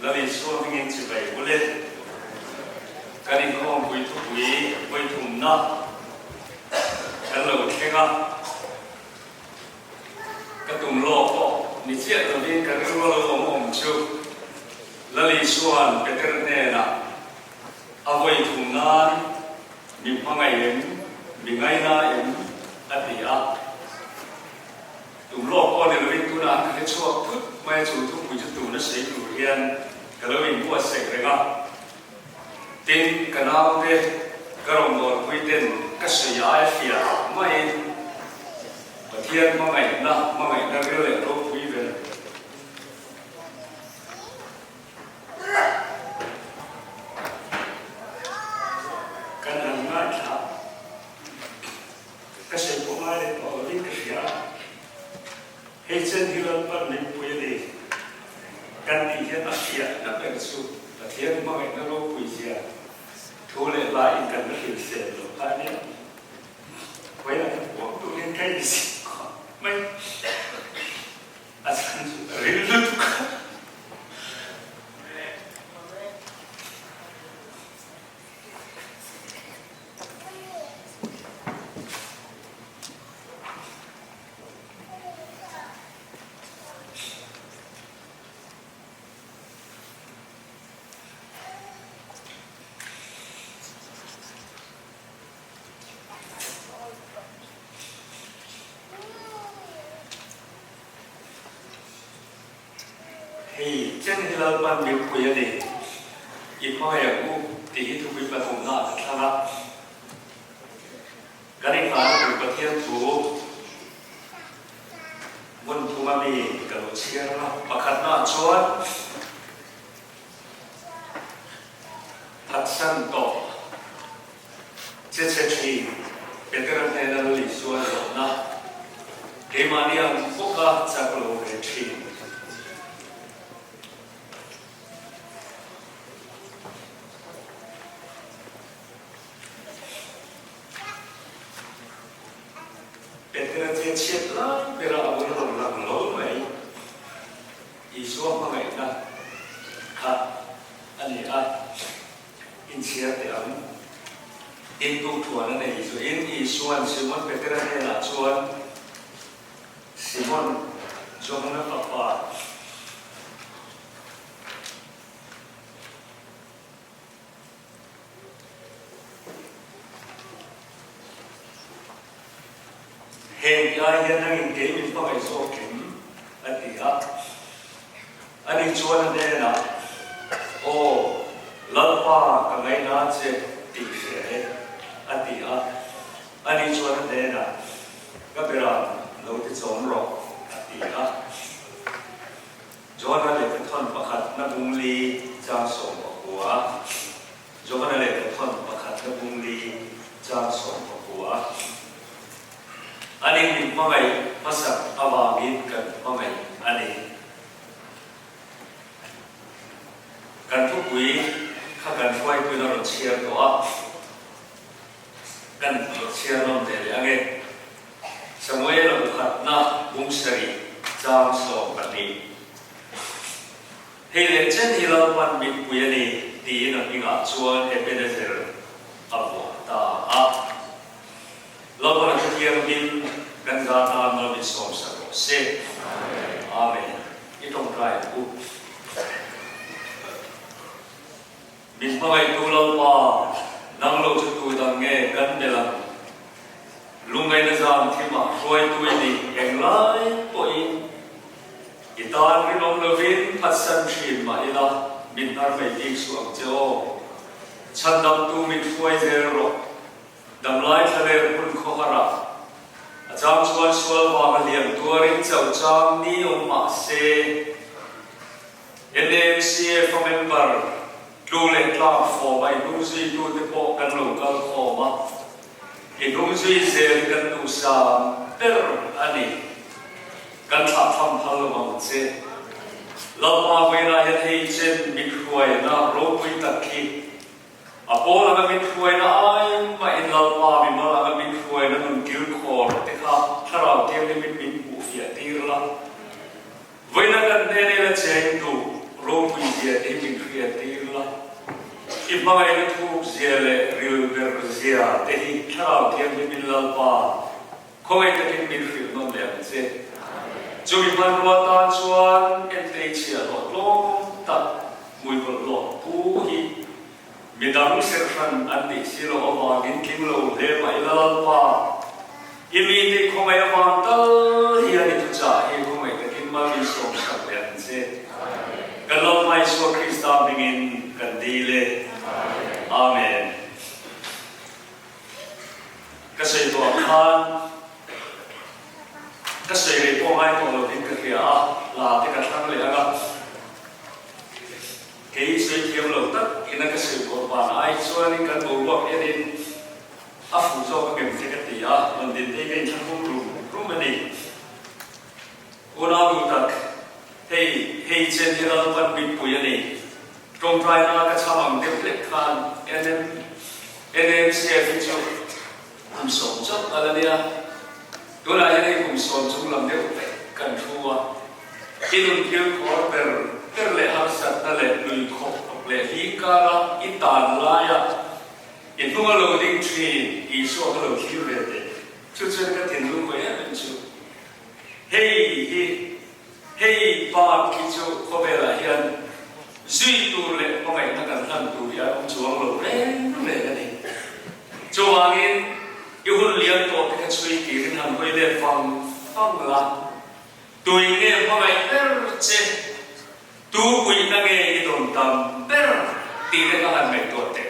Lal Isua hmingin chibai u le. Kan inkhawmpui thupui vawithumna kan lo thleng a, ka tum lawk pawh ni chiah lovin ka rilru a lo awm awm chu Lal Isua'n Peter hnenah a vawithum nan mi hmangaih em, mi ngaina em a ti a. Tum lawk pawh ni lovin tunah an ka hre chhuak thut mai a, chu thupui chu tuna sei tur hian ka lo inbuatsaih reng a. Tin, ka naute, ka rawngbawlpui ten ka sawi aia fiah maiin Pathian hmangaihna, hmangaihna ril leh ropui vel. Kan han ngaithla. Ka sawi pawh ngai leh tawh lovin ka hria a, hei chen hi Lalpan min pui a ni kan tih hian a hriatna ber chu Pathian hmangaihna ropui zia thu leh hla in kan la hrilh sel loh kha a nia. Khawiah kan puang turin ka inzir khawp mai. A chhan chu ka ril lutuk a. Hei chen hi Lalpan mipui a ni, i hmangaih ang u tih hi thupui pathumna ah ka thlang a. Kan inghahna tur Pathian thu hmun thuma mi ka lo chhiar ang a, pakhatna ah chuan phatsan tawh che che thin Petera hnena Lal Isua zawhna keimahni ang bawka chak lo ve thin. Petera che chhiat lai bera a bul rawn lang lo mai. Isua hmangaihna kha a ni a. Inchhiar teh ang. Intu thuan a nei zuiin Isua'n Simon Petera hnenah chuan, Simon, Johana fapa, Heng ti ai hian nangin kei min hmangaih zawk em? a ti a. Ani chuan a hnenah, Aw, Lalpa ka ngaina che tih hria e, a ti a. Ani chuan a hnenah, Ka berah lo ti chawm rawh, a ti a. Johana lehkhathawn pakhat na bung li chang 19. Johana lehkhathawn pakhat na bung li chang 19. Ani min hmangaih hmasak avangin kan hmangaih a ni. Kan thupui kha kan hruaituin a rawn chhiar tawh a, kan chhiar nawm ve leh ange. Samuela pakhatna bung sarih chang 12. Hei leh chen hi Lalpan mipui a ni tiin a hmingah chuan Ebenezer a vuah ta a. Lalpan a thuthianghlim kan zah tan mal min sawmsak rawh se. Amen. I tawngtai ang u. Min hmangaihtu Lalpa, nang lo chu tu dang nge kan bel ang? Lungngaihna zan thimah hruaitu i ni englai pawhin i tan rinawm lovin phatsan thin mah ila min hnar mai bik suh ang che aw. Chhandamtu min hruai zel rawh. Damlai thlaler hmun khawharah a chang chuan sual vanga liam tuarin chauh chang ni awm mah se, NAMCF a member tlu leh tlak fawm a i hnungzuitute pawh kan lo kal khawm a, i hnungzui zel hi kan duhsam ber a ni. Kan thlahthlam phal lo ang che. Lalpa vawiinah hian hei chen mithruaina ropui tak hi A pawl anga min hruaina ai mahin Lalpa mimal anga min hruaina nun kilkhawr te kha thlarau thianghlimin min hmuhfiah tir la. Vawiina kan hnen ila cheng duh ropui zia. zia te hi min hriat tir la, i hmangaihna thuk zia leh ril ber zia te hi Thlarau Thianghlimin Lalpa khawngaih takin min hrilh nawn leh ang che. Chumi hmanrua tan chuan entei chhiahhlawh tlawm tak hmuibawlhhlawh pu hi Midang serhran an nih si loh avangin tling lo hle mah ila Lalpa, i mite i khawngaih avang tal hian i thuchah hi khawngaih takin mal min sawm sak leh ang che. Kan Lalpa Isua Krista hmingin kan dil e. Amen. Ka sawi tawh ang khan ka sawi rei pawh ngai tawh lovin ka hria a, hla te ka thlang leh ang a. Kei sawi thiam lo tak ina ka sawi pawh van ai chuanin kan boruak enin a fuh zawk a ngem che ka ti a, rawn din te ka inthlahrung rum rum a ni. Unau duh tak, hei hei chen hi Lalpan mitpui a ni. Tawngtaina ka chham ang deuh hlek khan NM NMCF hi chu kum sawm chauh a la nia. Tunah hian hei kum sawm chung lam deuh vek kan thu a. I nun thil khawr ber ber leh harsatna leh nui khawp khawp leh hi kara i tan laia i hnunga lo ding thin Isua kha lo thlir ve teh. Chu chuan ka thinlung kawi em em chu. Hei hi, hei bak hi chu khawvelah hian zui tur leh hmangaihna kan hlan tur hi a awm chuang lo reng reng a ni. Chuvangin i hun lian tawh te kha chhui tirin han hawi let vang vang la. Tui nge hmangaih ber che? Tu puihna nge i dawn tam ber tih te kha han ngaihtuah teh.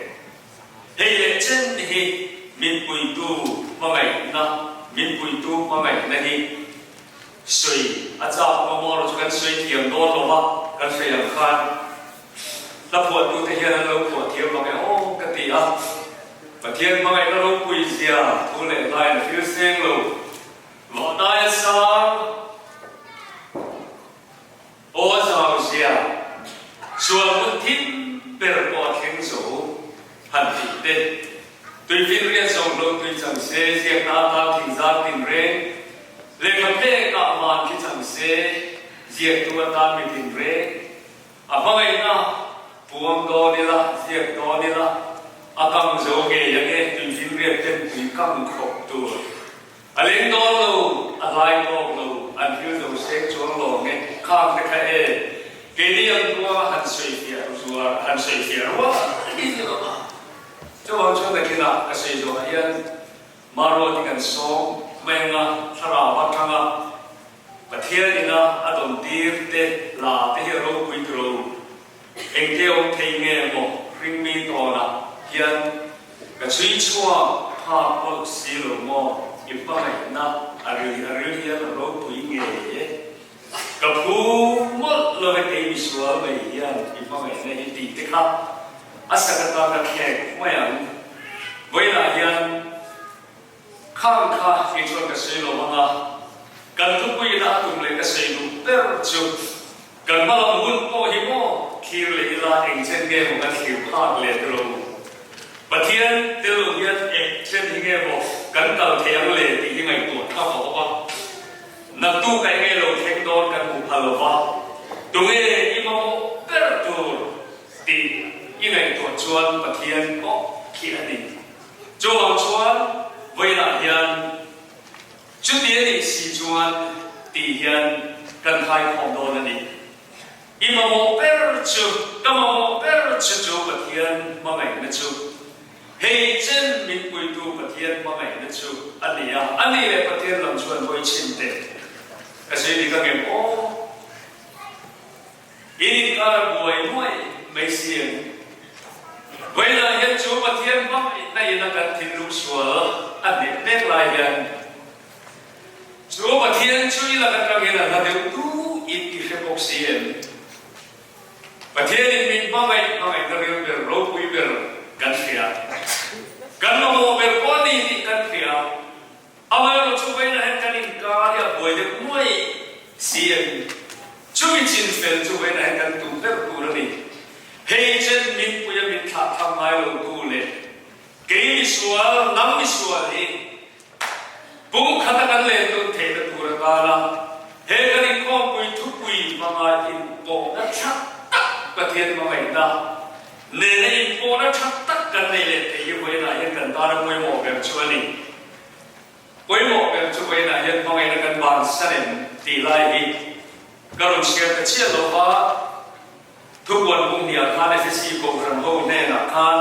Hei leh chen hi min puitu hmangaihna, min puitu hmangaihna hi sawi a chak maw maw chu kan sawi thiam dawn lo va, kan hre ang khan hla phuahtute hian an lo phuah thiam vang e aw ka ti a. Pathian hmangaihna ropui zia thu leh hlain a thil seng lo. Vahnaia sang aw zau zia sual hun thim ber pawh a thleng zo han tih te, tuifinriat zawng lo tui chang se ziakna atan thingzar tin reng, lehkha phek ah van khi chang se ziaktu atan mi tin reng, a hmangaihna puang dawn ila ziak dawn ila a kang zo ngei ange tuifinriat ten tui kang khawp tur. A leng dawn lo, a hlai tawk lo, an thil zo seng chuang lo nge khang te kha e, keini ang kuanga han sawi fiah zuar, han sawi fiah rual hi ni lo a. Chuvang chuan nakinah ka sawi zawhah hian Maruati kan sawm mai anga thlarau atanga Pathian ina a dawn tir te la te hi a ropui tiro. Engte awm thei nge maw hringmi tawnah hian ka chhui chhuak phak mawlh si lo maw i hmangaihna a ril a ril hian a ropui ngei e. Ka phu mawlh lo e kei misual mai hian i hmangaihna hi tih te kha a sak atan ka thlek mai ang. Vawiinah hian Khang kha kei chuan ka sawi lo ang a, kan thupuiin a tum leh ka sawi duh ber chu kan hma lam hun pawh hi maw thlir leh ila eng chen nge maw kan thlir phak leh te lo Pathian tel lo hian eng chen hi nge maw kan kal thei ang le tih hi ngaihtuah thlak a awm a, naktuk a enge lo thleng dawn kan hmu phal lo va, tunge i mamawh ber tur tih i ngaihtuah chuan Pathian pawh khi a ni. Chuvang chuan vawiinah hian chuti a nih si chuan tih hian kan haikhawm dawn a ni. I mamawh ber chu, ka mamawh ber chu chu Pathian hmangaihna chu, hei chen min puitu Pathian hmangaihna chu a ni a, a nih leh Pathian lam chuan vawi chhin teh ka sawi dik angem aw? In inkar buai nuai mai si ang. Vawiinah hian chu Pathian hmangaihna in a kan thinlung sual a hneh mek lai hian chu Pathian chu i lak atangin a hla deuh du in i hre bawk si em? Pathianin min hmangaih hmangaihna ril ber ropui ber kan hria. Kan mamawh ber pawh a ni tih kan hria. Amaherawh chu vawiinah hian kan inkar hi a buai deuh nuai si a ni. Chumi chin fel chu vawiinah hian kan tum ber tur a ni. Hei chen mipui a mit thlah tham ngai lo tu leh kei misual, nang misual hi pum khata kan len dun theihna tur atana he kan inkhawmpui thupui hmanga inpawhna tha tak. Pathian hmangaihna nena inpawhna tha tak kan nei leh thei hi vawiinah hian kan tana pawimawh ber chu a ni. Pawimawh ber chu vawiinah hian hmangaihna kan bansan em tih lai hi ka rawn chhiar ta chiah lo va, Thupuan bung hniah khan Efesi Kohhran ho hnenah khan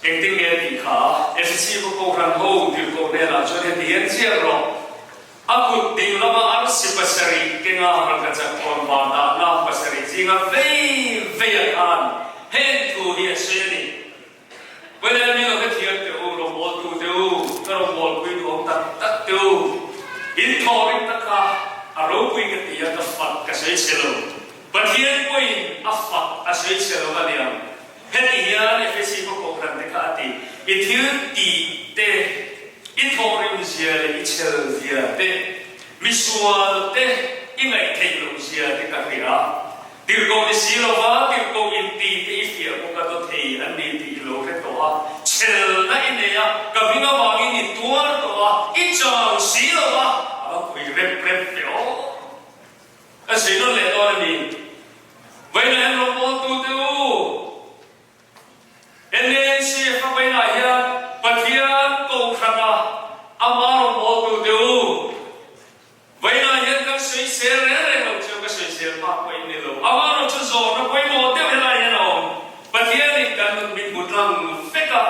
engtin nge tih kha Efesi Kohhran ho tirhkoh hnenah chuan heti hian ziak rawh. A kut ding lama arsi pasarih kenga rangkachak khawnvar dahna pasarih zinga vei vei a khan heng thu hi a sawi a ni. Vawiin mi lo hrethiam teh u, rawngbawltu teh u, ka rawngbawlpui duhawm tak tak teh u, in thawhrim tak kha a ropui ka ti a, ka fak ka sawi chhe lo. Pathian pawhin a fak a sawi chhe lo a niang. Heti hian Efesi khaw kohhran te kha a ti, I thil tih te, i thawhrim zia leh i chhel zia te, misual te i ngaihtheih loh zia te ka hria. Tirhkoh ni si lova tirhkoh inti te i fiah bawk a, dawt thei an ni tih i lo hre tawh a, chhelna i nei a, ka hming avangin i tuar tawh a, i chau si lova, a va pui rep rep ve aw. Ka sawi nawn leh dawn a ni. Vawiinah hian rawngbawltute u, NANCF a vawiinah hian Pathian Kohhrana ama rawngbawltute u, vawiinah hian kan sawisel reng reng lo chu ka sawisel phak pawh in ni lo. Amaherawh chu zawhna pawimawh deuh helai hian a awm. Pathianin kan nun min hmu tlang vek a.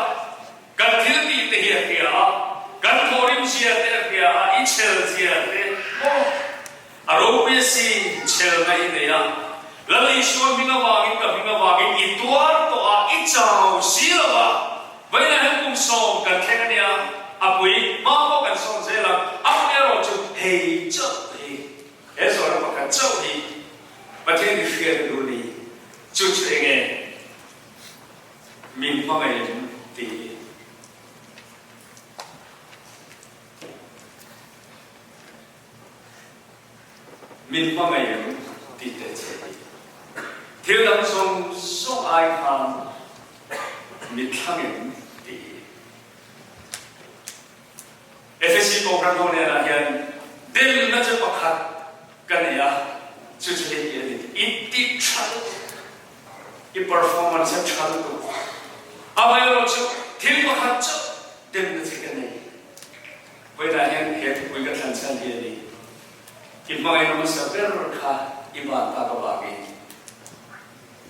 Kan thil tih te hi a hria a, kan thawhrim zia te a hria a, i chhel zia te maw a ropui asin, chhelna i nei a, Lal Isua hming avangin ka hming avangin i tuar tawh a, i chau si lo a, vawiinah hian kum sawm kan thleng a nia, a pui hma pawh kan sawn zel ang, a hmun erawh chu hei chauh hi, he zawhna pakhat chauh hi Pathian i hriat duh ni, chu chu eng nge? Min hmangaih em tih hi. Min hmangaih em tih te che hi. Thil dang zawng zawng ai khan min thlang em tih hi. Efesi program ho nenah hian demna chu pakhat ka nei a, chu chu hei hi a ni, i ti tha lutuk, i performance a tha lutuk, amaherawh chu thil pakhat chauh demna che ka nei. Vawiinah hian he thupui ka thlan chhan hi a ni, i hmangaihna hmasa ber kha i van tak avangin.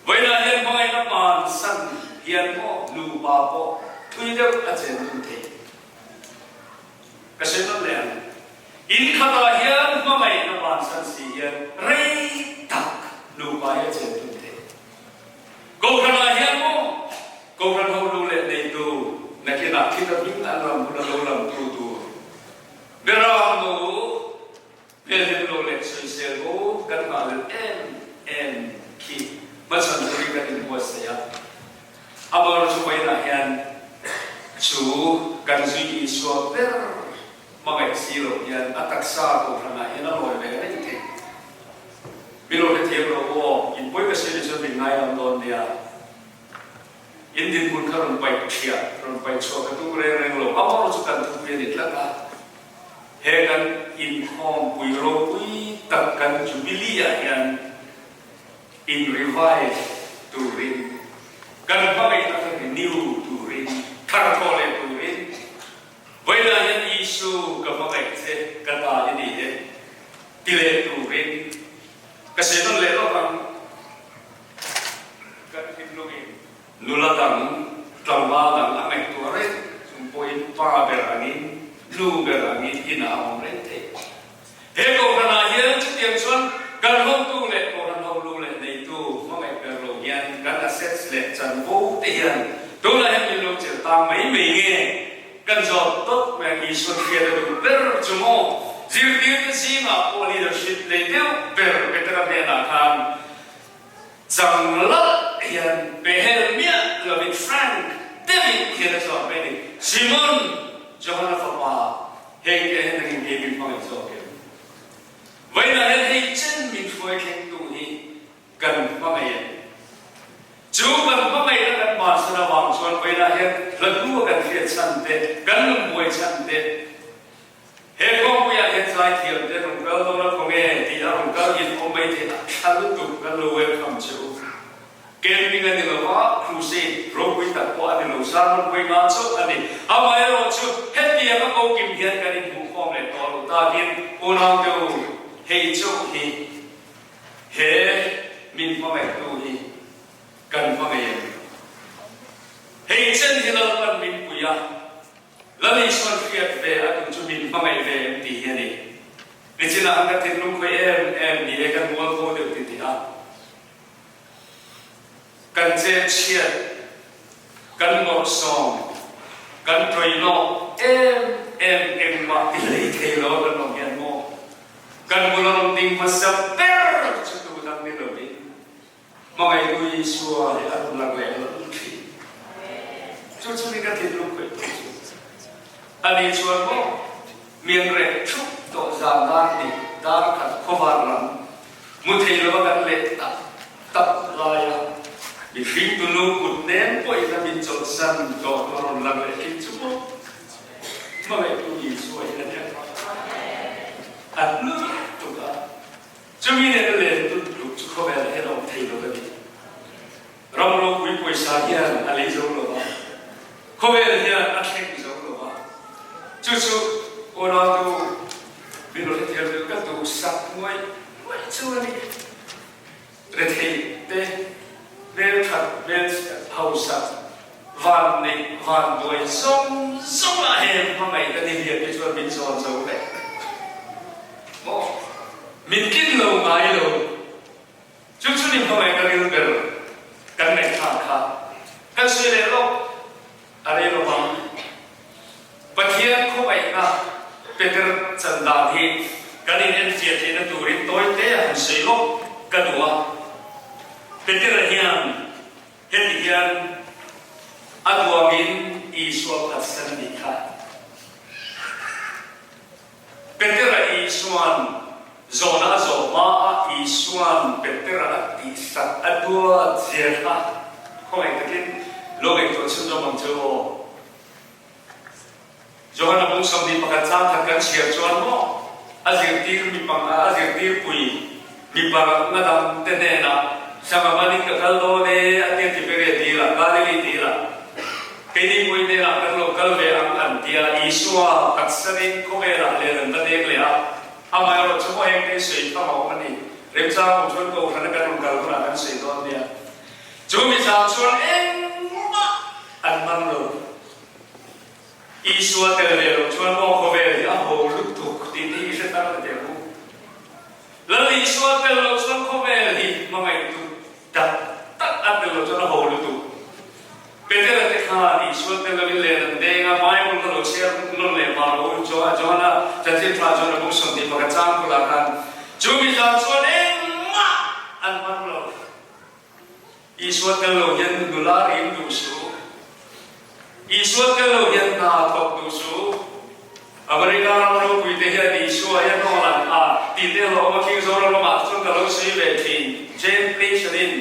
Vawiinah hian hmangaihna hmansan hian maw nupa pawh thui deuh a chen dun thei. Ka sawi nawn leh ang. In khatah hian hmangaihna bansan si hian rei tak nupa hi a chen dun thei. Kohhranah hian maw Kohhran ho lu leh neitu nakinah thil a hming an ram hun a lo lam tu tur Beram nu hmelhem lo leh sawisel bo kan nghah lel em em khi hmachhan turin kan inbuatsaih a. Amor chu vawiinah hian chu kan zui Isua ber hmangaih si loh hian a taksa kohhranah hian a lawi ve reng thei. Mi lo hrethiam rawh u aw, in pawi ka sawi ni chuan min ngaidam dawn nia. In dinhmun kha rawn paih thiah, rawn paih chhuah ka tum reng reng lo. Amor chu kan thupui a ni tlat a. He kan inkhawmpui ropui tak kan Jubilee ah hian In revive turin, kan hmangaihna kha renew turin, thar thawh leh turin, vawiinah hian Isu ka hmangaih che, ka ta i ni e, ti leh turin ka sawi nawn leh lawk ang. Kan thinlungin nula dang, tlangval dang a ngaihtuah reng chung pawhin pa ber angin, nu ber angin inah a awm reng thei. He Kohhranah hian chutiang chuan kan hotu leh Kohhran holu leh neitu hmangaih ber lo hian kan assets leh chanvo te hian tunah hian min lo chelh tang mai mai nge? Kan zawt tawp mai ang Isua hriat a duh ber chu maw? Zirtirte zingah pawh leadership nei deuh ber Petera hnenah khan chang lalh hian pehel miah lovin Frank deuhin hian a zawt mai a ni. Simon, Johana fapa, Heng te hian nangin kei min hmangaih zawk em? Vawiinah hian hei chen min hruai thlengtu hi kan hmangaih em? Chu kan hmangaihna kan bansan avang chuan vawiinah hian hla hnu a kan hriat chhan te, kan lungbuai chhan te, he kawngpuiah hian zaithiam te rawn kal dawn a khaw nge tih a rawn kal in awm mai theih a tha lutuk kan lo welcome che u. Camping a ni lo a, crusade ropui tak pawh a ni lo, sermon pawh i ngah chauh a ni. Amaherawhchu, hetiang a kokim hian kan inhmuhkhawm leh tawh lo takin, unaute u, hei chauh hi he min hmangaihtu hi kan hmangaih em? Hei chen hi Lalpan min pui a, Lal Isuan hriat ve a duh chu min hmangaih ve em tih hi a ni. Nichinah an ka thinlung khawih em em ni e, kan mualpho deuh ti tih a. Kan chetchhiat, kan ngawrhsawm, kan ṭawilawk em em engmah ti hlei thei lo kan awm hian maw? Kan bula rawn ding hmasa ber chu tu dang ni lovin hmangaihtu Isua hi a rawn lang leh hlawm ṭhin. Chu chu ni ka thinlung khawih tu chu. Ani chuan maw mian reh ṭhup tawh zan dar hnih dar khat khawvar lam Mu thei lova kan leh tak tak laia mihring tunu kut nem pawhin a min chawlhsan tawh tu a rawn lang leh thin chu maw? Hmangaihtu Isua hi a nia a hnu tuk a, chumi nen a len tun tluk chu khawvelah hian a awm thei lo ka ti. Ram ropui pawisa hian a lei zo lo va, khawvel hian a thleng zo lo va, chu chu unautu min rawn hrethiam deuh ka duhsak nuaih nuaih chu a ni. Retheih te, hmelthat hmelchhiat hausak, van neih van buai zawng zawng ah heng hmangaih ka ni lian te chuan min zawn zo vek maw? Min tlin lo ngai lo. Chu chu ni hmangaih ka ril ber kan ngaihthlak kha kan sawi leh lawk a rei lo vang. Pathian khawngaihna Peter chan dan hi kan in enfiah theihna turin tawi te a han sawi lawk ka duh a. Peter-a hian heti hian a duangin Isua phatsan nih kha. Petera Isua'n zawhna a zawh hmaah Isua'n Petera a tihsak a duat zia kha khawngaih takin lo ngaihtuah chhunzawm ang che aw. Johana bung 21 chang khat kan chhiar chuan maw a zirtir mi pang a zirtir pui mi parukna dang te hnenah Sangamanin ka kal dawn e a tia Tiberia dil ah Galili dil ah Keini pawhin hnenah kan lo kal ve ang an ti a, Isua taksanin khawvelah len an va deng leh a, amaherawh chu maw heng te hi sawi tham a awm a ni. Remchang awm chuan Kohhrana kan rawn kal hunah kan sawi dawn nia. Chu mi zang chuan engmah an man lo. Isua tel ve loh chuan maw khawvel hi a ho lutuk tih te hi i hre tar la teh ang u. Lal Isua tel loh chuan khawvel hi hmangaihtu tak tak a tel loh chuan a ho lutuk. Petera te khan Isua tel lovin len an deng a, Bible kha lo chhiar nawn leh vang lo Johana chanchin tha chuan a bung 21 chang bulah khan chu mi zan chuan engmah an man lo. Isua tel lo hian nula rim duh suh. Isua tel lo hian hna thawk duh suh. America ram ropui te hian Isua hi a hnawl an a tih te hlawh awm a King Zoram lamah chuan ka lo sawi ve thin. Jane Clayson in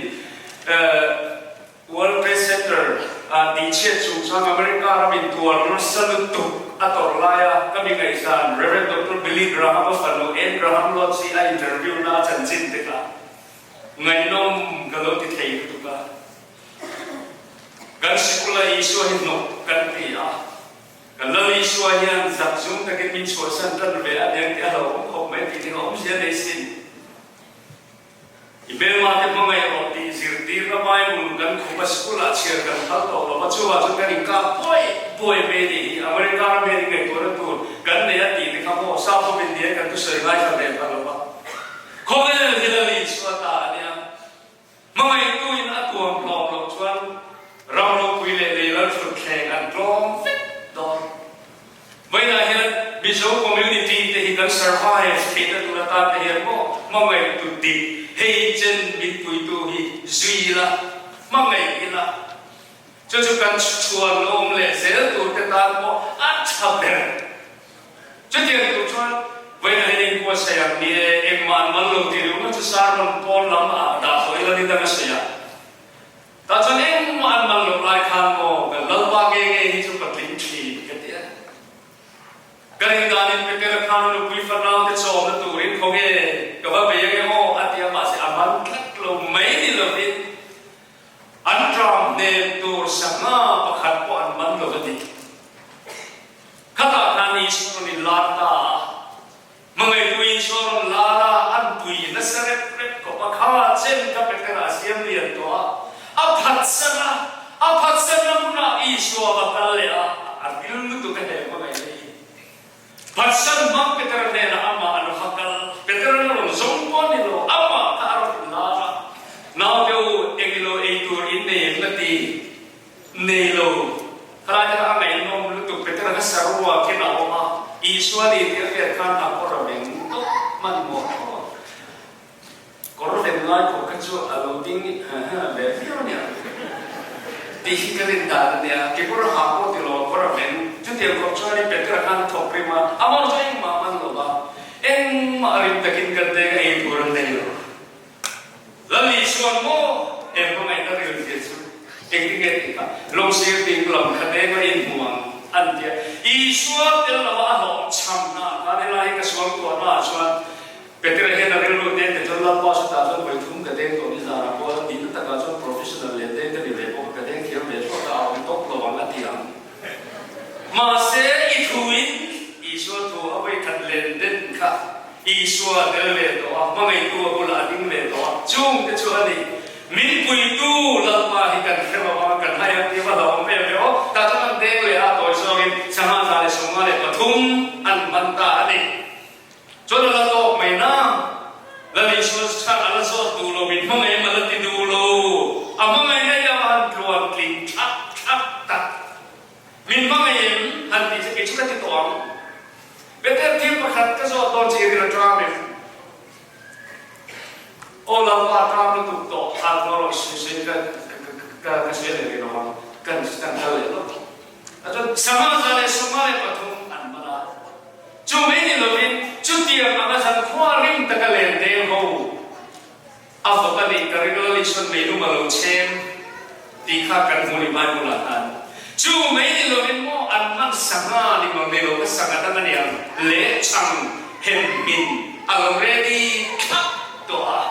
World Trade Center ah tihchhiat chung chuan America ramin tuar nasa lutuk a tawrh laia ka mi ngaihsan Rev. Doctor Billy Graham a fanu Ann Graham Lotz hi a interview na a chanchin te kha Ngaihnawm ka lo ti thei lutuk a. Kan sikul a Isua hi hnawk kan ti a. Kan Lal Isua hian zak zum takin min chhuahsan tan ve a nia tih a hlauhawm khawp mai tih ding a awmzia nei sin. I hmelma te hmangaih rawh tih zirtirna Bible kan khup a sikul ah chhiar kan phal tawh lo va, chuvah chuan kan inkah buai buai mai a nih hi. America ram hian ingaihtuahna tur kan nei a tih te kha maw Sap hovin nia kan thusawi ngaithla ve phal lo va. Khawvel hi Lal Isua ta a nia. Hmangaihtuin a tuam hlawm loh chuan ram ropui leh lei lal hrut thleng an tlawm vek dawn. Vawiinah hian Mizo community te hi kan survive theihna tur atan te hian maw hmangaihtu dik hei chen mitpuitu hi zui ila, hmangaih ila, chu chu kan chhuan awm leh zel tur te tan pawh a tha ber. Chutiang tur chuan vawiinah hian engpawh a sawi ang ni e, engmah an mal lo tih ringawt chu sermon pawn lam ah dah tawh ila ni dang a sawi a. Tah chuan engmah an mal loh lai khan maw kan Lalpa nge nge hi chu patling thin ka ti a. Ka rin danin Petera khan a nupui fanau te chawmna turin khawnge ka va bei ange aw a ti a mahse a man tlat lo mai ni lovin. nasa rep rep khawp a, kha chen kha Petera a siam lian tawh a, a phatsan a, a phatsanna hmunah Isua va kal leh a, a ril lutuk a he hmangaihna hi. Phatsan hmang Petera hnenah amah an va kal, Petera na rawn zawng pawh a ni lo, amah kha a rawn inlar a, Naute u, engilo ei tur in nei em ka ti? Nei lo. Khalai te kha a ngaihnawm lutuk, Petera kha saruak in a awm a, Isua ni tih a hriat khan a kawr a veng tawp hmanhmawh tho a. Kawr ven ngai khawp kha chu a lo ding ve viau ania tih hi ka rin dan a nia. Kekawr a hah pawh ti lo a kawr a ven. Chutiang khawp chuanin Petera khan a thawk rim a, amah chu engmah a man lo va, engmah rim takin kan deng a ei tur an nei lo. Lal Isuan maw he hmangaihna rilzia chu engtin nge tih kha lawngsir ding lam kha deng a inhmu ang an ti a. Isua tel lova a hlawh chham hna khan helai hi ka sual kuahna ah chuan Petera hian a rilru te te chuan Lalpa chutah chuan vawi thum ka deng tawh ni zarah pawh a nihna takah chuan professional leh deng ka ni ve bawk a, ka deng thiam ve thlawt a, a awm tawp lo ang a ti ang. Mahse i thuin Isua thu a vawi khat len den kha Isua tel ve tawh a, hmangaihtu a bulah a ding ve tawh a, chung te chu a ni. Min puitu Lalpa hi kan hre lo a, kan hai ang tih va hlauhawm em ve aw. Tah chuan an deng leh a, tawi zawngin sangha 153 an man ta a ni. Chuan a la tawk mai na, Lal Isua chhan a la zawt duh lo, min hmangaih em a la ti duh lo, a hmangaih na i a han tluan tling thlap thlap tak. Min hmangaih em han tih chu kei chu ka ti tawh ang. Bethel thil pakhat ka zawt dawn che i rin a ṭam em? Aw Lalpa ṭam lutuk tawh khan ka rawn sawi sawi ka ka ka sawi leh rih lo ang, kan kan kal leh lawk. A chuan sangha 153 an man a, chu mai ni lovin chutiang anga zankhua rim taka len deng ho A vawt a nih ka ring lo Isuan meilum a lo chhem tih kha kan hmu ni Bible ah khan. Chu mei ni lovin maw an hman sangha ni mang nei lo kha sangha dang a niang leh chhang hem hmin a lo ready thlap tawh a.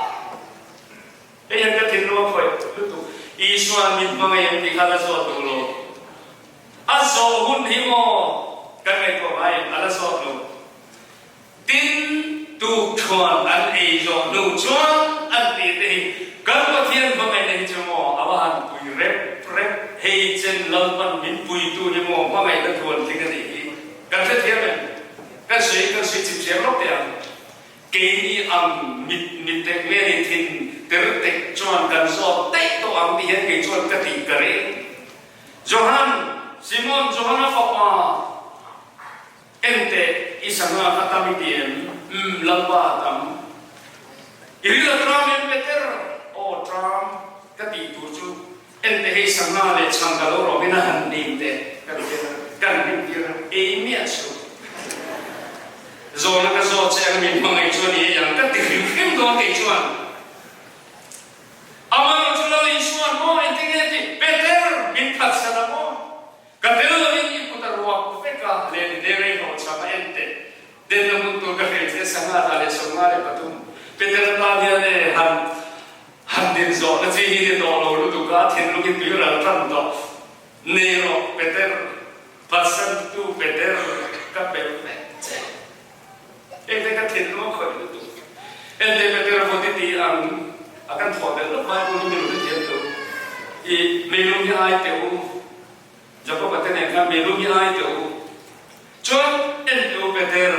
Hei hian ka thinlung a khawih lutuk. Isuan min hmangaih em tih kha la zawt duh lo. A zawh hun hi maw kan ngaihtuah ngai em a la zawt lo. Tin, tukṭhuan an ei zawh hnu chuan an tih te hi kan Pathian hmangaihna hi chu maw a va han pui rep rep, hei chen Lalpan min puitu hi maw hmangaihna thuan tling a nih hi kan hrethiam em? Kan sawi kan sawi chip chiang lawk teh ang. Keini ang mit mit tek nge ni thin ter tek chuan kan zawt daih tawh ang ti hian kei chuan ka tih ka ring. Johan, Simon Johana fapa, Enteh, i sangha kha tam i ti em? Umm, Lalpa a tam. I ril a tram em Peter? Aw, tram ka tih tur chu enteh hei sangha leh chhang ka lo rawh in a han hnim teh ka ti a, kan hnim tir a, ei miah suh. Zawhna ka zawt che ang min hmangaih chuan i ei ang ka ti hrim hrim dawn kei chuan. Amah chu Lal Isuan maw engtin nge ti? Peter, min phatsan a maw? Ka tel lovin i kut a ruak vek a, len dere hlawh cham a en teh. Denna hmun tur ka hrel che 153. Peter tan hian e han han din zawh na chi hi ni tawh lo lutuk a, thinlung hi tui ral tan tawh. Nei rawh Peter, phatsan tu Peter ka pel vek che. Engte ka thinlung a khawih lutuk. Ente Peter vaw ti ti ang a kan thawh belh lawk Bible hi milung hi thiam teh u. I meilung hi ai teh u. Jakob-a te nen khan meilung hi ai teh u. Chuan en teh u Peter,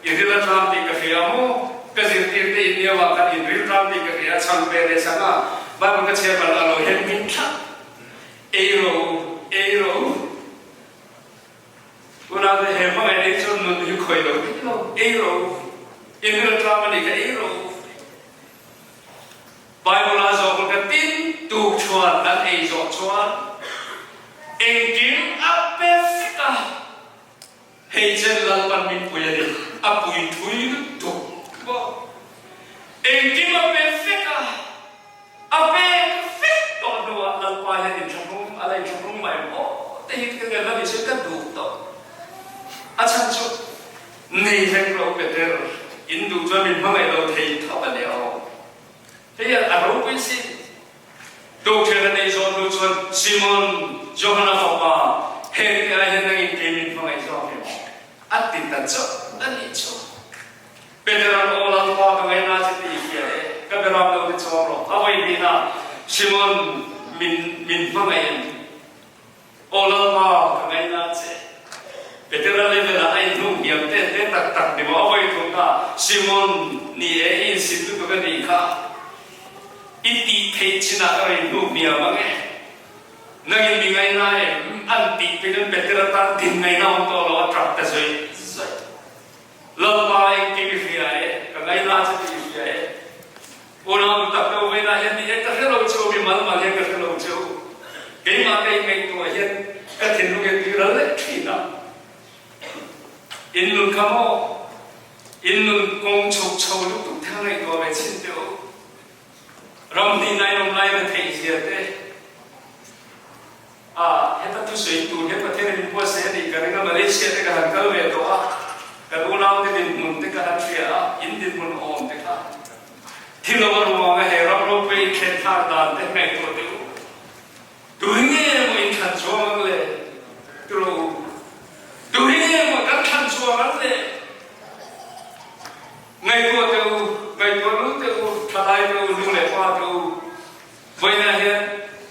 i ril a tlam tih ka hria maw? Ka zirtir te in nio ah khan in ril tlam tih ka hria, chhang ve leh chhang a Bible ka chhiar balh a lo hem min thlap. Ei rawh u, ei rawh u. Tunah te he hmangaih ei chuan nun hi khawi lo thei lo, ei rawh u. In ril tlam a nih kha ei rawh u. Bible ah zawh hun ka tin tuk chuan an ei zawh chuan engkim a pe vek a, hei chen Lalpan min pui a ni, a pui thui lutuk bawk. Engkim a pe vek a, a pek vek tawh hnuah Lalpa hian inthlahrung a la inthlahrung mai em aw te hi ka ngen a ni se ka duh tawh. A chhan chu Nei hlek lo Peter, in duh chuan min hmangaih lo thei tho a nia aw. Hei a a ropui si. Dokthian a nei zawh hnu chuan Simon, Johana fapa, heng te ai hian nangin kei min hmangaih zawk em? A ti ta chauh a nih chu. Peter-a'n aw Lalpa ka ngaina che tih i hria e. te chawm rawh. A vawi hnihna Simon min min hmangaih em? Aw Lalpa, ka ngaina che. Petera level-ah a inhnuh hniam te te tak tak ni maw? A vawi thumna Simon ni e, i insit lutuk a nih kha. I tih theih chinah ka rawn inhnuh hniam ang e. Nangin mi ngaina em? An tih pin an Petera tan din ngaina awm tawh lo, a tap ta zawih zawih. Lalpa engkim i hria e, ka ngaina che tih i hria e. Unau mi tak deuh velah hian ni e, ka hre lo che u, mi mal mal hian ka hre lo che u. Keimah ka inngaihtuah hian ka thinlung hi a tui ral leh thin a. In nun kha maw? In nun kawng chho chho lutuk te kha ngaihtuah ve chhin teh u. Ram hnih nai awm lai na theih zia te. A, heta thusawi tur hian Pathian in min buatsaih a nih ka ring a, Malaysia te ka han kal ve tawh a, kan unau te dinhmun te ka han hria a, in dinhmun awm te kha thil lo a ruang a, he ram ropui in thlen thlak dan te ngaihtuah teh u. Tui nge maw in thlan chuang ang le? Tilo u. Tui nge maw kan thlan chuang ang le? Ngaihtuah teh u, ngaihtuah lu teh u, thalai teh u, nu leh pa teh u. Vawiinah hian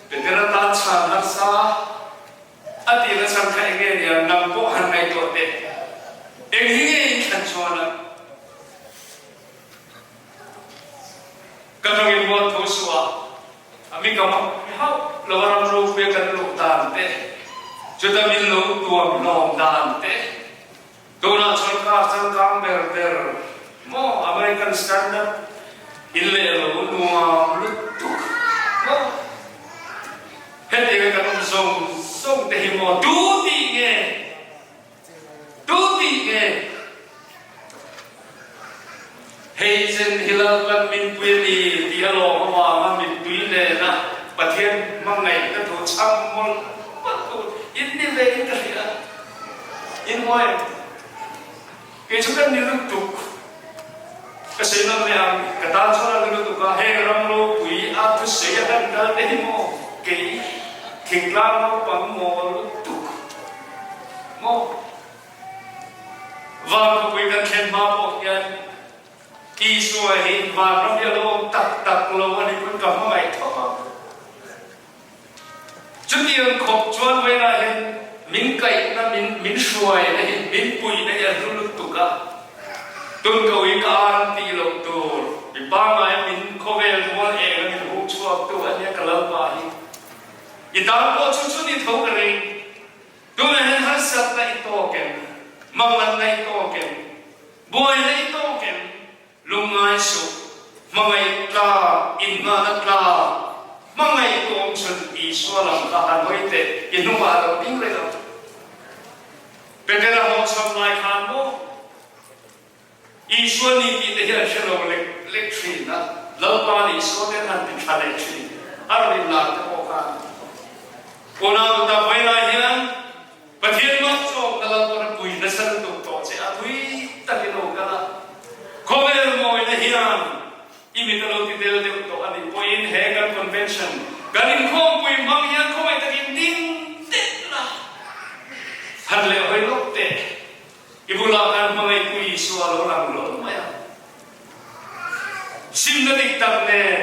Petera tan chhan harsa a tihna chhan kha eng nge nia nang pawh han ngaihtuah teh. Eng hi nge in thlan chuan a? Ka tawngin mual tho suh a, a mi ka mak hauh lo a ram ropuia kan luh dan te, chuta min lo tuam hlawm dan te, Tunah chuan car changkang ber ber maw American standard in leh lo nuam lutuk maw hetianga kan awm zawng zawng te hi maw tu tih nge tu tih nge hei chen hi Lalpan min pui a ni tih a lawm avanga mittui nena Pathian hmangaihna thu chhang mawlh mawlh tur in ni ve in ka hria. In mawi em? Kei chu kan ni lutuk. Ka sawi ngam leh ang, ka tan chuan a ni lutuk a, heng ram ropui a thusawi a kan kal te hi maw kei thingtlang naupang maw lutuk maw? Van khawpui kan thlen hma pawh hian Isua hi vanram hi a lo awm tak tak lo a ni pawn ka hmangaih thawk ang. Chutiang khawp chuan vawiinah hian min kaihna, min min hruaina hi, min puihna hi a hlu lutuk a. Tun ko hi ka ar an tih loh tur, mi pangngaia min khawvel mual eng a min huh chhuaktu a nia ka Lalpa hi. I tan pawh chu chu ni tho ka ring. Tunah hian harsatna i tawk em? Manganna i tawk em? Buaina i tawk em? Lungngai suh, hmangaih tlak, inngahna tlak, hmangaih tu awm chhun Isua lam kha han hawi teh, i hnungah a lo ding reng ang. Petera hlawhchham lai khan maw Isua ni tih te hi an hre lo lek lek thin a, Lalpa nih Isua te an han ti tha leh thin, a rawn inlar te pawh khan. Unau tuta vawilah hian Pathian mah chawk na lam pawn a pui nasa lutuk tawh che a tui takin aw kal a, khawvel mawina hian i mit a lo ti tel deuh tawh a nih pawhin he kan convention kan inkhawmpui hmang hian khawngaih takin ding deuh la han leh hawi lawk teh i bulah kan hmangaihpui Isua a lo lang lawm mai a. Simna dik tak nen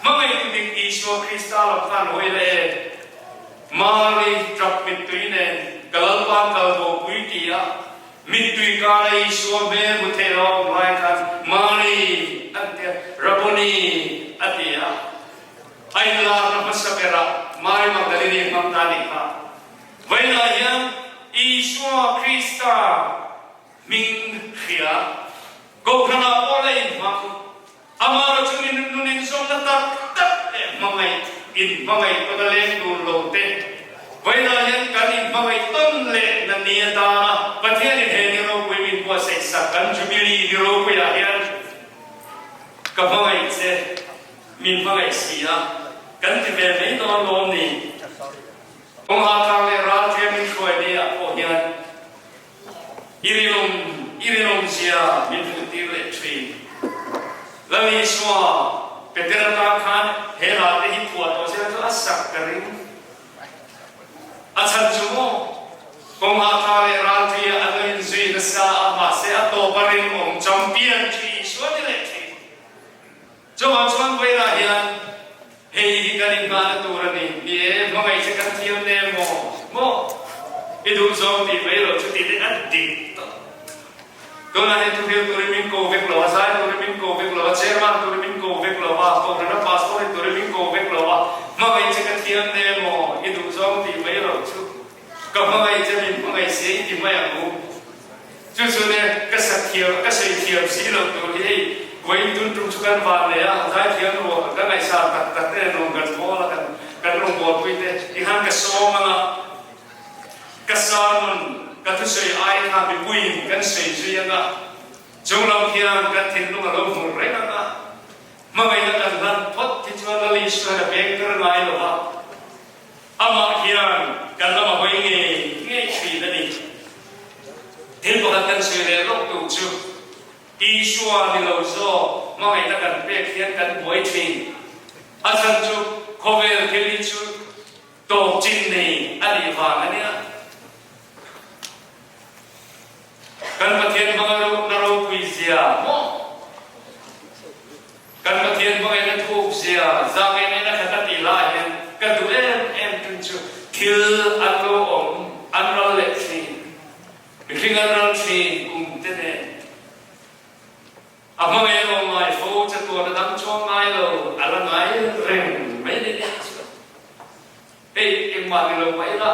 hmangaihtu dik Isua Krista lam khan hawi la e. Mari tap mittui nen ka Lalpa kal bo pui ti a, mittui kara Isua hmel hmu thei lo a awm lai khan Mari an ti a, Rabboni a ti a. A inlarna hmasa berah Mari Magdalene hmang ta nih kha. Vawiinah hian Isua Krista Hming hria, Kohhranah pawh la inhmang, amah chu min nun inzawmna tak tak leh hmangaih inhmangaih tawn a leng tur lo te, vawiinah hian kan inhmangaih tawn leh na ni atana Pathianin he ni ropui min buatsaih sak kan Jubilee ni ropuiah hian ka hmangaih che, min hmangaih si a, kan ti ve mai dawn lawm ni? Kawngha tlang leh ralthiam min hruai ni ah pawh hian I rinawm, i rinawm zia min hmuhtir leh thin. Lal Isua, Petera tan khan he hla te hi phuah tawh sela chu a sak ka ring. A chhan chu maw, kawngah tha leh raltui ah an lo inzui nasa a, mahse a tawp a rinawm champion chu Isua ni leh thin. Chuvang chuan vawilah. thiam ne maw maw i duh zawng tih mai lo chu tih te a dik tawh. Tunah hian thuhil turin min ko vek lo a, zai turin min ko vek lo a, chairman turin min ko vek lo a, kohhrana pastor hi turin min ko vek lo a, hmangaih che ka thiam ne maw i duh zawng tih mai lo chu ka hmangaih che min hmangaih sia i ti mai ang u. Chu chu ne ka sa thiam ka sawi thiam si loh tur hi hei vawiin tun tum chu kan van nei a, zaithiam ruah ka ngaihsan tak tak te nen kan bawl a, kan kan rawngbawlpui te tikhan ka sawm ang a, ka sermon ka thusawi ai kha mipuiin kan sawi zui ang a, chunglam khian kan thinlung a lo hmur reng ang a, hmangaihna kan hlan phawt hi chuan Lal Isuan a veng ber ngai lo va. Amah hian kan lam a hawi ngei ngei thin a ni. Thil pakhat kan sawi leh lawk tur chu, Isua ni lo zawk hmangaihna kan pek hian kan buai thin. A chhan chu khawvel thil hi chu tawp chin nei a nih vang a nia. Kan Pathian hmanga na ropui zia maw? Kan Pathian hmangaihna thuk zia zahngaihnain a khat a tih lai hian ka duh em em ṭun chu thil an lo awm an ral leh ṭhin, mihring an ral ṭhin kum te nen a hmangaih a awm ngai fo chatuan a dang chuang ngai lo a la ngai reng mai ni nia chuan hei engmah ni lo mah ila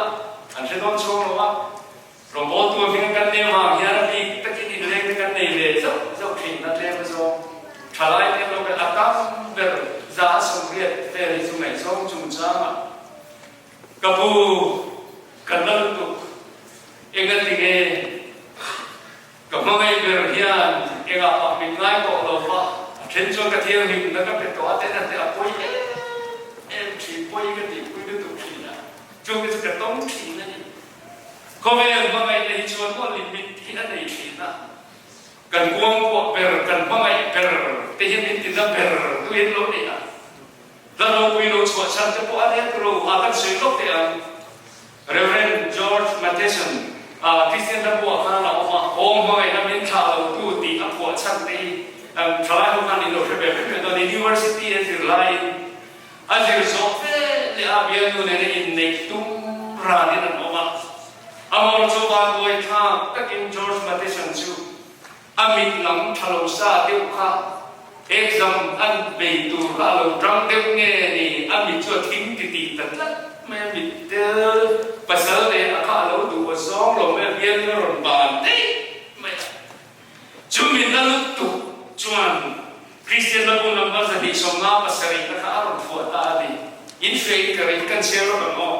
an hre dawn chuang lo a, Rawngbawltu a hming kan nei vang hian a bik takin inleng te kan nei ve zauh zauh thin a tlem zawng thalai te lo a tam ber 180 vel hi chu ngaihzawng chungchangah ka pu ka na lutuk engatinge ka hmangaih ber hian engah mah min ngai tawh lo va a then chuan ka thianghlim na ka pe tawh a ten a te a pawi em em thin pawi ka tihpui lutuk thin a chung te chu ka tawng thin a ni. Khawvel hmangaihna hi chuan maw limit hi a nei thin a, kan kuangkuah ber, kan hmangaih ber te hian min tina ber tuin lo nei a, hla ropui lo chhuah chhan te pawh a let ro a kan sawi lawk teh ang. Rev. George Matheson a Kristian hla pawh ah khan a awm a, Aw hmangaihna min thlah lo tu tih a phuah chhan te hi thalai ho khan in lo hre ve vek mai dawn. University a zir laiin A zir zawh fe leh a bialnu nena inneih tum ranin an awm a. Amor chu vanduai thlak takin George Matheson chu a mit lam tha lo sa deuh kha exam an bei tur kha a lo tang deuh nge ni a mit chu a thing ti tih ta tlat mai a, mit tel pasal leh a kha a lo duh aw zawng lo mai a bialnu a rawn ban daih mai a. Chu mit la lutuk chuan Kristian la bu number 257 na kha a rawn phuah ta a ni. In hre in ka ring, kan chhiar lawk ang aw.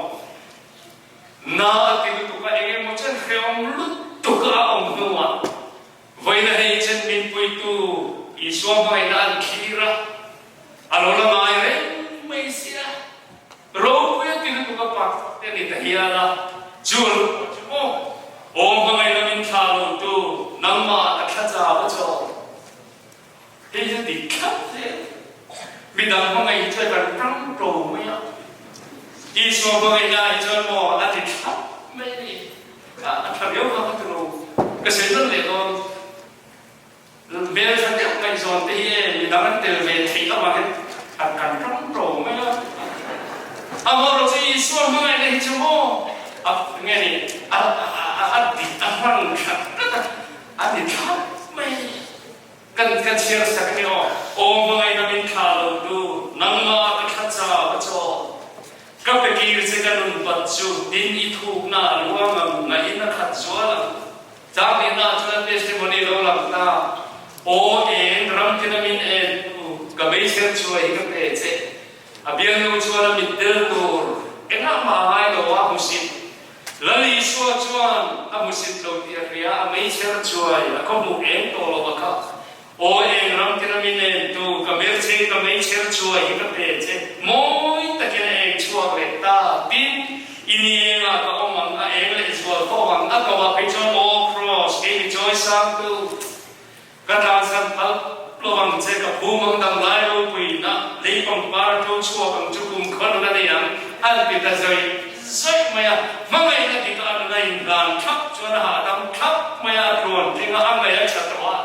Na a ti lutuk a, eng emaw chen hrehawm lutuk a awm hnuah vawiina hei chen min puitu Isua hmangaihna an thlir a, a lo la ngai reng mai sia. Ropui a ti lutuk a pak te ni ta hial a, chu a lo pawh chu maw aw hmangaihna min thlah lo tu nangmah ka thla chau a chaw. Hei hi a dik thlap hle. Midang hmangaih hi chuan kan tang to mai a, Isua hmangaihna ah hi chuan maw a ti thlap mai a ni. A tha viau vang a ti lo. Ka sawi nawn leh dawn. Hmeltha deuh ngaihzawn te hi e midang an tel ve theih avangin an kan tang to mai a. Amaherawhchu chu Isua hmangaihna hi chu maw a nge ni a a dik a hman that tlat a, a ti thlap mai a ni. Kan ka chhiar sak ni aw. Aw hmangaihna min thlah lo tu, nangmah ka thla chau a chaw. Ka pe kir che ka nun pat chu, tin i thukna a luang ang, ngaih in a khat zual ang. Chang lehna ah chuan a testimony lo lang ta. Aw eng ram tin a min en tu, ka beiser chhuah hi ka pe che. A bialnu chuan a mit tel tur engah mah a ngai lo a hmusit. Lal Isua chuan a hmusit lo tih a hria, a meichher chuai a khaw hmuh eng tawh lo a kha. Aw eng ram tin a mi nen tu, ka hmelchhe ka meichher chuai hi ka pe che, mawi takin a eng chhuak leh ta, tin, i ni engah ka awm ang, a eng leh zual tawk ang, a ko ah phei chuan aw Kraws, kei mi chawi sang tu. Ka tlansan palh lo ang che, ka phum ang dang lai ropuina lei pangpar ṭo chhuak ang chu kum khawn la nei ang, an ti ta zawih zawih mai a. Hmangaihna dik a an la inhlan thlap chuan a hahdam thlap mai a, a tluan tling a, a ngaih a ṭha tawh a.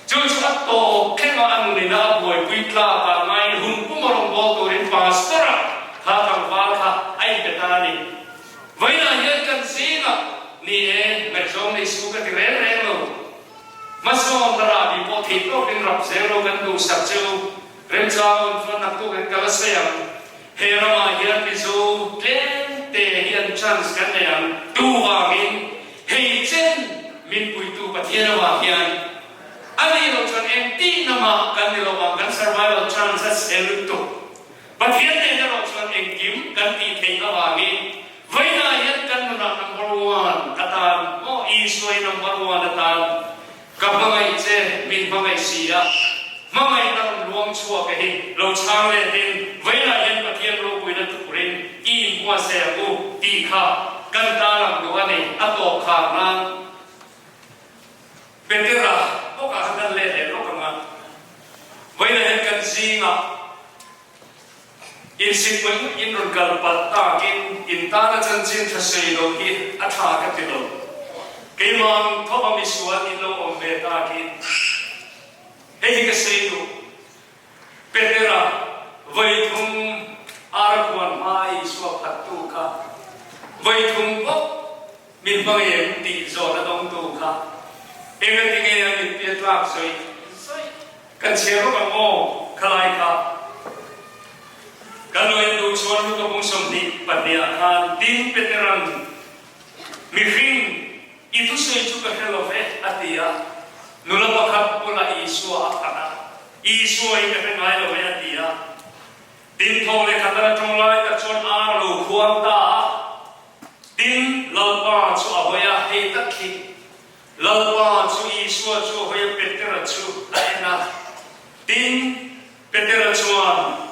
Chu chu a tawp thleng a, a nunina a buaipui tlak ah ngaiin hun pum a rawn bawl turin pastor-a kha tlangval kha a inpe ta a ni. Hmasawn na rahbi pawh theih tawkin rap zel lo kan duhsak che u. Remchang awm chuan naktuk in ka la sawi ang. He ramah hian Mizo tlem te hian chance kan nei ang. Tu vangin hei chen min puitu Pathian avang hian a nih loh chuan engtih namah kan ni lo vang, kan survival chance a chhe lutuk. Pathian nen erawh chuan engkim kan tih theih avangin vawiinah hian kan nunah number one atan maw Isua hi number one atan ka hmangaih che min hmangaih si a, hmangaihna rawn luang chhuak a hi lo chhang letin vawiinah hian Pathian ropuina turin i inhmuase ang u tih kha kan tarlang duh a ni a tawp khar nan. Petera bawkah khan kan let leh lawk ang a, vawiinah hian kan zingah insikpui in rawn kal palh takin in tana chanchin tha sawi lo hi a tha ka ti lo. Keimah ang thawk a misual in lo awm ve takin hei hi ka sawi duh. Petera vawi thum ar huan hma Isua phattu kha vawi thum bawk Min hmang em tih zawhna dawngtu kha engati nge a mit pian tlak sawi sawi kan chhiar rawk ang aw khalai kha kan lo en duh chuan Luka bung 22 ah khan tin Peteran mihring i thusawi chu ka hre lo ve a ti a, nula pakhat bulah Isua a khat a, Isua hi ka hre ngai lo e a ti a, tin tho leh khat a tawng lai tak chuan ar a lo khuang ta a. Tin, Lalpa chu a hawi a, hei tak hi. Lalpa chu Isua chu a hawi a, Petera chu a en a. Tin, Petera chuan,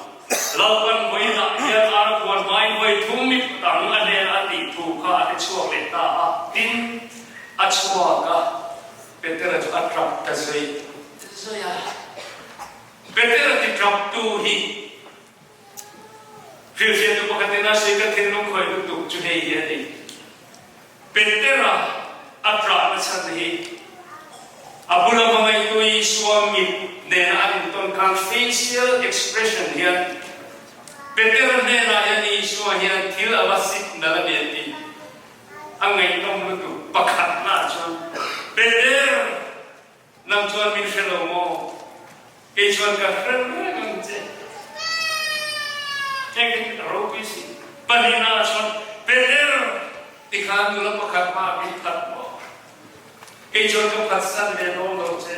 Lalpan vawiinah hian ar huan hmain vawi thum mi dang a hnen a tih thu kha a hre chhuak leh ta a. Tin, a chhuak a, Petera chu a tap ta zui zui a. Petera ti taptu hi Hrilhfiahtu pakhatin a sawi ka thinlung khawih lutuk chu hei hi a ni. Petera a ṭahna chhan hi a bula hmangaihtu Isua mit nena an intawn khan facial expression hian Petera hnenah hian Isua hian thil a va signal a ni a ti. A ngaihnawm lutuk pakhatnaah chuan Peter Nang chuan min hre lo maw? Kei chuan ka hre reng ang che. Engtin a ropui si. Pahnihna ah chuan Peter tikhan nula pakhat hma min phat maw? Kei chuan ka phatsan ve dawn lo che.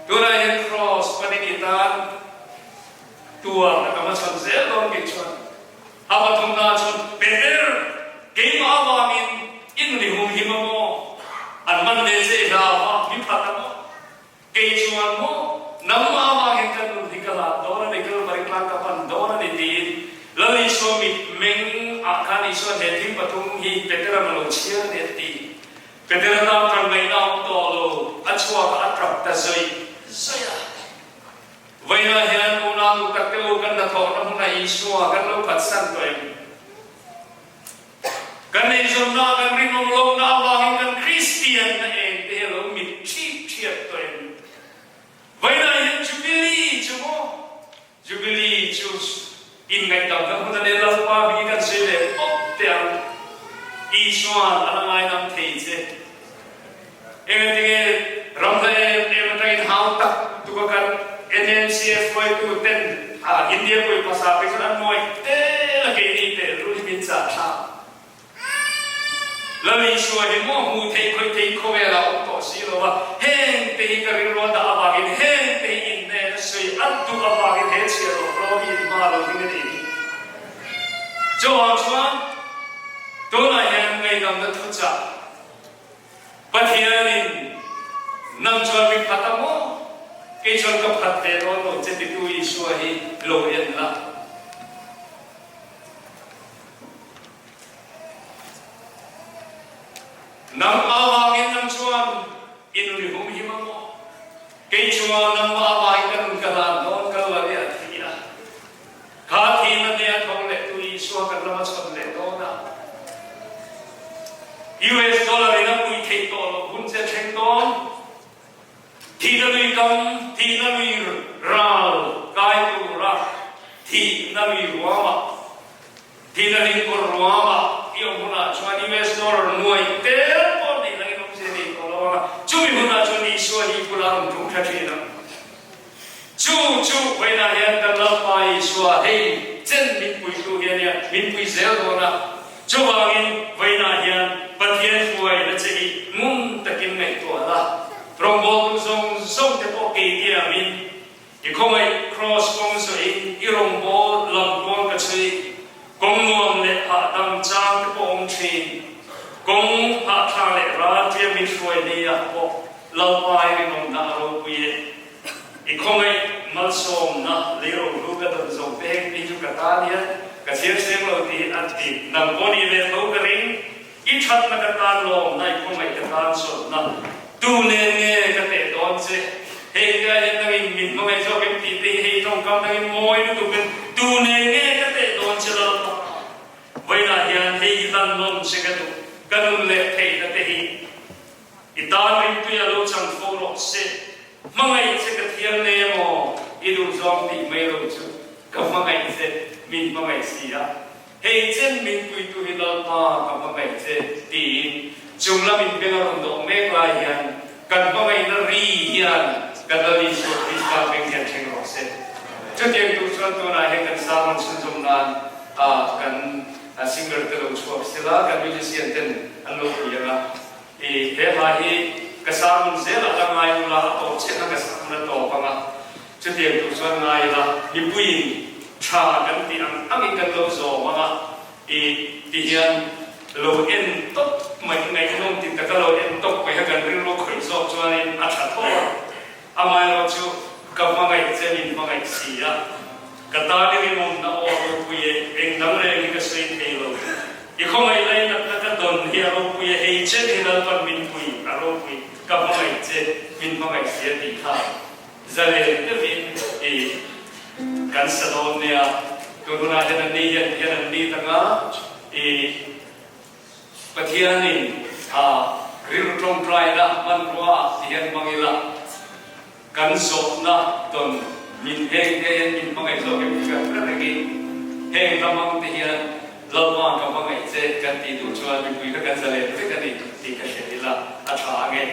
Tunah hian Cross panin i tan tuarna ka hmachhawn zel dawn kei chuan. A pathumna ah chuan Peter keimah avangin i nun i humhim a maw? An man ve che i hlau a, mi phat a maw? Kei chuan maw nangmah avangin ka nun hi ka lat dawn a ni, Kalvari tlang ka pan dawn a ni tiin Lal Isua mit meng ah khan Isuan he thil pathum hi Petera'n a lo chhiar a ni a ti. Petera tan ṭan ngaihna a awm tawh lo, a chhuak a, a ṭap ta zawih zawih a. Vawiinah hian unau nu tak te u kan hnathawhna hmunah Isua kan lo phatsan tawh em? Kan eizawnna kan rinawm lohna avangin kan Kristianna eng te hi a lo mit ṭhip ṭhiap tawh em? Vawiinah hian Jubilee chu maw? Jubilee chu inngaihdamna hmun a nia Lalpa hmingin kan sawi leh pawp teh ang. Isua'n a la ngaidam thei che. Engatinge ram hla em em atangin hau tak tuk a kan NMCF hruaitu ten India pawih hmasa te chuan an nuai tel a keini teh lul hi min chah thlak. Lal Isua hi maw hmuh theih khawih theih khawvel ah awm tawh si lo a, heng te hi ka rilru a dah avangin heng te hi inhnen a sawi a duh avangin he chhiar loh hlawm hi in hma lo ding a nih hi. Chuvang chuan tunah hian ngaihdamna thuchah Pathianin nang chuan min phat a maw? Kei chuan ka phat ve dawn lo che titu Isua hi lo en la. Nang avangin nang chuan i nun i hum him a maw? Kei chuan nangmah avangin ka nun ka hlan dawn ka lo a thi a. Kha thihna hneh a tho leh tu Isua kan ram a chhawn leh dawn a. US dollar in a pui theih tawh loh hun che thleng dawn. Thihna lui kam, thihna lui ral kai tura thihna lui ruamah, thihna lingkawr ruamah i awm hunah chuan US dollar nuai tel pawh neih langin awmzia nei tawh lo ang a. Chumi hunah chuan. Isua hi bulah a rawn tum thla thin a. Chu chu vawiinah hian kan Lalpa Isua hei chen min puitu hi a nia, min pui zel dawn a. Chuvangin vawiinah hian Pathian hruaina che hi ngun takin ngaihtuah la, rawngbawltu zawng zawng te pawh kei tiangin i khawngaih Kraws kawng zawhin i rawngbâwl lamtual ka chhui, kawng nuam leh hahdam chang te pawh awm thin, kawng hahthlak leh ralṭia min hruai hleiah pawh Lalpa i rinawmna a ropui e. I khawngaih malsawmna lei rohlu ka dawn zawng te heng pi chu ka tan hian ka chhiar seng lo tih a ti. Nang pawh ni ve tho ka ring. I thatna ka tan lawmna, i khawngaih ka tan sawtna tu nen nge ka teh dawn che? Hei te ah hian nangin min hmangaih zawk em tih te hi hei tawngkam nangin mawi lutukin tu nen nge ka teh dawn che Lalpa? Vawiinah hian hei hi lan lawm che ka duh, ka nun leh theihna te hi i tan ringtui a lo chang fo rawh se. Hmangaih che ka thiam nei emaw i duh zawng tih mai lo chu ka hmangaih che min hmangaih si a. Hei chen min puitu hi Lalpa ka hmangaih che tiin chung lam in beng a rawn dawh mek lai hian kan hmangaihna ri hian kan Lal Isua Krista beng hian thleng rawh se. Chutiang tur chuan tunah hian kan sermon chhunzawm nan kan singer te lo chhuak sela kan musician ten an lo pui ang a. I he hla hi ka sermon zelah la ngai ula a tawp chiah na ka sermon a tawp ang a. Chutiang tur chuan ngai ila, mipuiin tha kan tih ang angin kan lo zawm ang a, i ti hian lo en tawp mai, ngaihnawm ti taka lo en tawp mai kha kan rilru khawih zawk chuanin a tha tho a. Amaherawh chu ka hmangaih che min hmangaih si a, ka tan i rinawmna aw a ropui e, eng dang reng hi ka sawi thei lo. I khawngaih lainatna ka dawn hi a ropui e, hei chen hi Lalpan min pui a ropui, ka hmangaih che min hmangaih si a tih kha. Zalen deuhin i kan sa dawn nia, tun hunah hian an ni hian hian an ni tak a, i Pathianin a rilru tawngtaina hmanrua ah ti hian hmang ila, kan zawhna tawn min heng te hian min hmangaih zawk em tih kan hre reng i, heng hla hmang te hian Lalpa ka hmangaih che kan tih duh chuan mipui kha kan zalen vek a ni tih ka hria ila a tha ange.